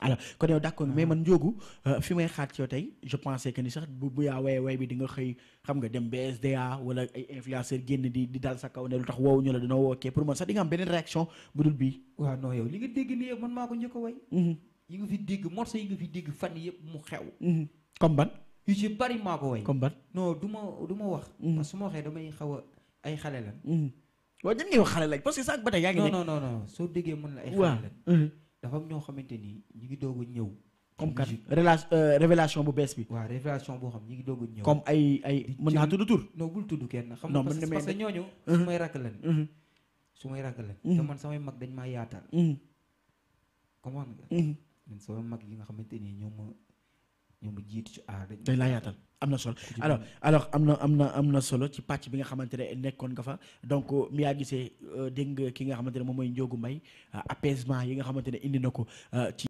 alors kon yow d'accord mais man Ndiogou fi may xaar ci yow tey je pensais que ni sax bu yaa way bi di nga xëy xam nga dem BSDA wala ay influenceur génn di dal sa kaw ne lu tax woowu ñu la dina wookee pour man sax di nga am beneen réaction bu dul bii. waaw non yow li nga dégg nii yëpp man maa ko njëkk a way. yi nga fi dégg morceau yi nga fi dégg fan yëpp mu xew. comme ban. yu ci bari maa ko way. comme ban. non du ma wax. parce que su ma waxee damay xaw a ay xale lan. waaw ñan ngay wax xale lañ parce que sax ba tey yaa ngi ne. non soo déggee mën la ay xale lan. dafa am ñoo xamante ni ñu ngi doog a ñëw. comme kat révélation bu bees bi. waaw révélation boo xam ñu ngi doog a ñëw. comme ay mën naa tudd tur. non bul tudd kenn. xam non nga parce que ñooñu. su may rakk lan. su may rakk lan. te man samay mag dañ maa yaatal. comment nga. man samay mag yi nga xamante ni ñoo ma jiitu ci aar dañ laa yaatal am na solo alors am na solo ci pàcc bi nga xamante ne nekkoon nga fa donc mi yaa gisee dégg nga ki nga xamante ne moom mooy Ndiogou Mbaye apaisement yi nga xamante ne indi na ko ci